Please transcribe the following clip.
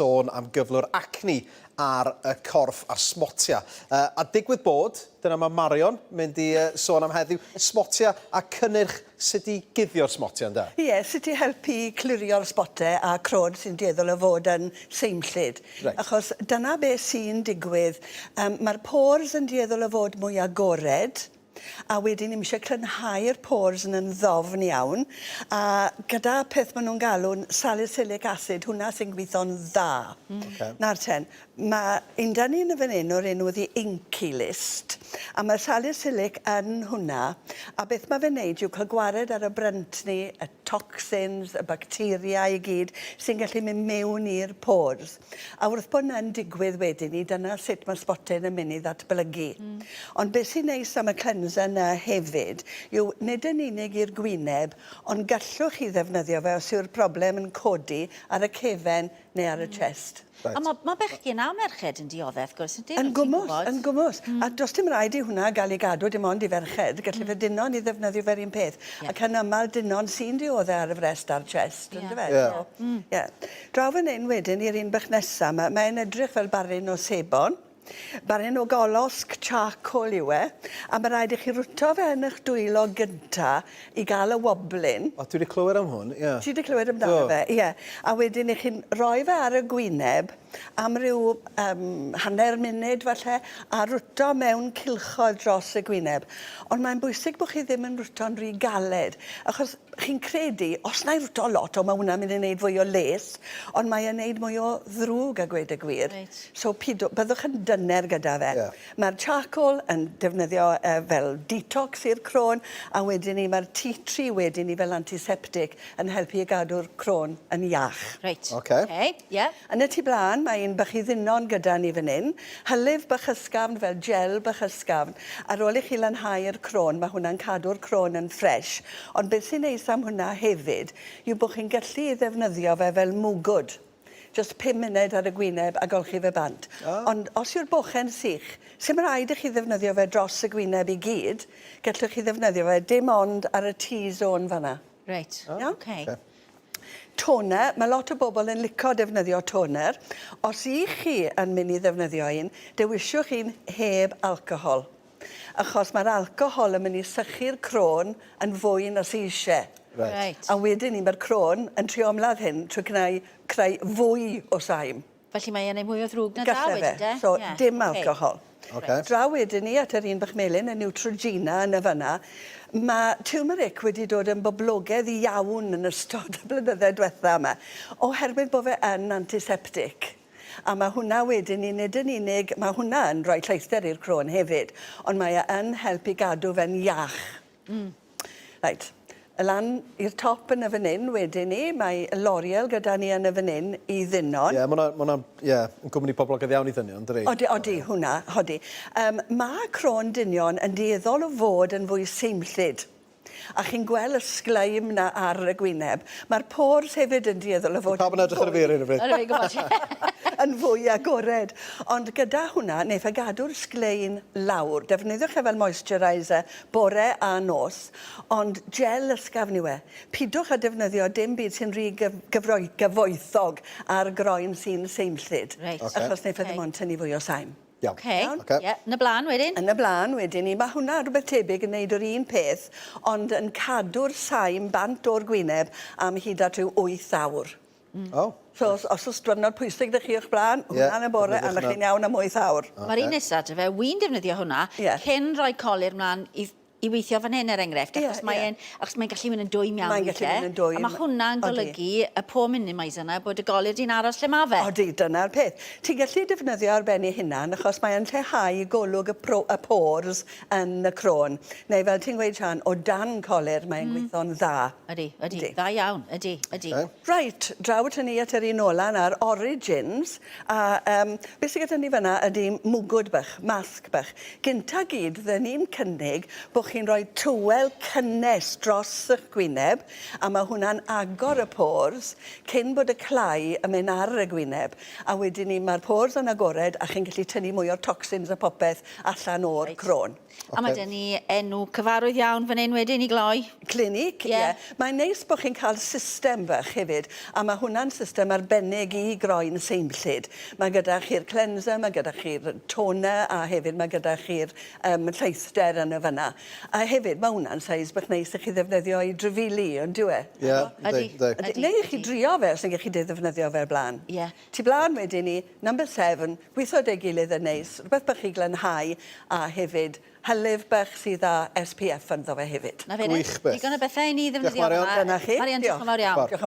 sôn am gyflwr acne ar y corff a'r smotia. Uh, a digwydd bod, dyna mae Marion mynd i uh, sôn am heddiw, smotia a cynnyrch sut i guddio'r smotia, ynde? Ie, yeah, sut i helpu clirio'r sbotiau a crôn sy'n dueddol o fod yn seimllyd. Reit. Achos dyna beth sy'n digwydd. Um, Mae'r pores yn dueddol o fod mwy agored, a wedyn ni'm isie crynhau'r pores yn yn ddofn iawn, a gyda peth maen nhw'n galw'n salicylic acid, hwnna sy'n gweithio'n dda. Mm. Okay. Nawr ten, mae un 'da ni yn y fan hyn o'r enw The Inky List, a mae'r salicylic yn hwnna, a beth mae fe'n neud yw cael gwared ar y bryntni, y toxins, y bacteria i gyd sy'n gallu mynd mewn i'r pores. A wrth bod 'na'n digwydd wedyn 'ny, dyna sut mae'r sbotyn yn mynd i ddatblygu. Mm. Ond beth sy'n neis am y cleanser 'na hefyd yw nid yn unig i'r gwyneb, ond gallwch chi ddefnyddio fe os yw'r broblem yn codi ar y cefen neu ar y chest. Reit. A ma' ma' bechgyn a merched yn diodde wrth gwrs yndyn? Yn Ti'n gwmws, gwbod? yn gwmws. A does dim raid i hwnna gael ei gadw dim ond i ferched. Gallai fe dynon i ddefnyddio fe'r un peth. Ie. Ac yn aml dynon sy'n diodde ar y frest a'r chest, Ie. yndyfe? Ie. So, ie. Draw fan hyn wedyn i'r un bach nesa 'ma, mae'n edrych fel baryn o sebon. Baryn o golosg charcoal yw e, a ma' raid i chi rwto fe yn 'ych dwylo gynta i ga'l y woblin. O, dwi 'di clywed am hwn, ie. Ti 'di clywed amdano fe? Ie. A wedyn 'ych chi'n rhoi fe ar y gwyneb am ryw yym hanner munud falle, a rwto mewn cylchoedd dros y gwyneb. Ond mae'n bwysig bo' chi ddim yn rwto'n rhy galed, achos chi'n credu, os na i rwto lot, o, mae hwnna'n mynd i wneud fwy o les, ond mae e'n wneud mwy o ddrwg a gweud y gwir. Reit. So pido, byddwch yn dyner gyda fe. Yeah. Mae'r charcoal yn defnyddio uh, fel detox i'r crôn, a wedyn ni mae'r tea tree wedyn ni fel antiseptic yn helpu i gadw'r crôn yn iach. Reit. Okay. Okay, yeah. Yn y tu blaen, mae un bach i ddynon gyda ni fan hyn. Hylif bach ysgafn fel gel bach ysgafn. Ar ôl i chi lanhau'r crôn, mae hwnna'n cadw'r crôn yn ffresh. Ond beth sy'n neis am hwnna hefyd yw bod chi'n gallu ei ddefnyddio fe fel mwgwd. Jyst pum munud ar y gwyneb a golchi fe bant. Ah. Ond os yw'r boche'n sych, sim rhaid i chi ddefnyddio fe dros y gwyneb i gyd. Gallwch chi ddefnyddio fe dim ond ar y T-zone fan'na. Reit. Iawn? Oce. Oce. Toner, mae lot o bobl yn lico defnyddio toner. Os ych chi yn mynd i ddefnyddio un, dewisiwch un heb alcohol. Achos mae'r alcohol yn mynd i sychu'r crôn yn fwy na sy eisiau. Reit. Reit. A wedyn 'ny mae'r crôn yn trio ymladd hyn trwy gnau, creu fwy o saim. Felly mae e'n neud mwy o ddrwg na da Galle wedyn fe. de? So Ie, dim ocê. alcohol. Oce. Draw wedyn ni at yr un bach melyn, y Neutrogena yn y fan'na. Ma' turmeric wedi dod yn boblogaidd iawn yn ystod y blynydde dwetha 'ma, oherwydd bo' fe yn antiseptic. A ma' hwnna wedyn 'ny nid yn unig, ma' hwnna yn rhoi lleithder i'r croen hefyd, ond mae e yn helpu gadw fe'n iach. Mm. Reit. Lan i'r top yn y fan 'yn wedyn 'ny, mae L'Oreal gyda ni yn y fan 'yn i ddynon. Ie, ma' wnna, ma' wnna, ie, yn gwmni poblogaidd iawn i ddynion, dydi? Odi, odi, hwnna, odi. Yym, ma' crôn dynion yn dueddol o fod yn fwy seimllyd. A chi'n gweld y sgleim 'na ar y gwyneb. Ma'r pores hefyd yn dueddol o fod Pawb yn edrych ar y fi ar hyn o bryd. Ydw, fi'n gwybod. Yn fwy agored. Ond gyda hwnna, neiff e gadw'r sglein lawr. Defnyddiwch e fel moisturiser bore a nos, ond gel ysgafn yw e. Pidwch â defnyddio dim byd sy'n rhy gyf- gyfoethog ar groen sy'n seimllyd. Reit. Ocê. Achos neiff e ddim ond tynnu fwy o saim. Iawn. Ocê. Iawn? Ocê. Ie, yn y blaen wedyn? Yn y blaen wedyn 'ny, ma' hwnna rhywbeth tebyg yn neud yr un peth, ond yn cadw'r saim bant o'r gwyneb am hyd at rhyw wyth awr. O. So os os o's dwyrnod pwysig 'da chi o'ch bla'n, Ie. hwnna yn y bore a 'na chi'n iawn am wyth awr. Ocê. Ma'r un nesa 'da fe, wi'n defnyddio hwnna Ie. cyn rhoi colur mlan i i weithio fan hyn er enghraifft, achos Ie, mae ie. e'n achos mae'n gallu mynd yn dwym iawn Mae'n gallu mynd yn dwym. A ma' hwnna'n golygu y pore minimiser 'na bod y golur 'di'n aros lle ma' fe. Odi, dyna'r peth. Ti'n gallu defnyddio ar ben ei hunan achos mae e'n lleihau golwg y pro- y pores yn y croen. Neu fel ti'n gweud Siân, o dan colur mae'n gweithio'n dda. Ydi, ydi, dda iawn, ydi, ydi. Ocê. Reit, draw aton ni at yr un ola nawr, Origins, a yym be sy gyda ni fan'na ydi mwgwd bach, masg bach. Gynta gyd, fydden ni'n cynnig bo' chi'n rhoi tywel cynnes dros eich gwyneb, a mae hwnna'n agor y pores cyn bod y clai yn mynd ar y gwyneb. A wedyn 'ny mae'r pores yn agored a chi'n gallu tynnu mwy o'r toxins a popeth allan o'r croen. A mae 'da ni enw cyfarwydd iawn fan hyn wedyn i gloi. Clinique, ie. Yeah. Mae'n neis bod chi'n cael system fach hefyd, a mae hwnna'n system arbennig i groen seimllyd. Mae gyda chi'r cleanser, mae gyda chi'r toner, a hefyd mae gyda chi'r um, lleithder yn y fyna. A hefyd, mae hwnna'n seis bach neis i chi ddefnyddio i drafili, ond dyw e? Ie, yndi, yndi. Neu i chi drio fe, os nag chi 'di ddefnyddio fe o'r blaen. Ie. Tu blaen wedyn ni, number seven, gweithio 'da'i gilydd yn neis, rhywbeth bach i glanhau a hefyd hylif bach sydd â SPF ynddo fe hefyd. Na fe, Gwych beth. Digon o bethau i ni ddefnyddio. Diolch, Marian. Dyna chi. Marian, diolch yn fawr iawn. Diolch.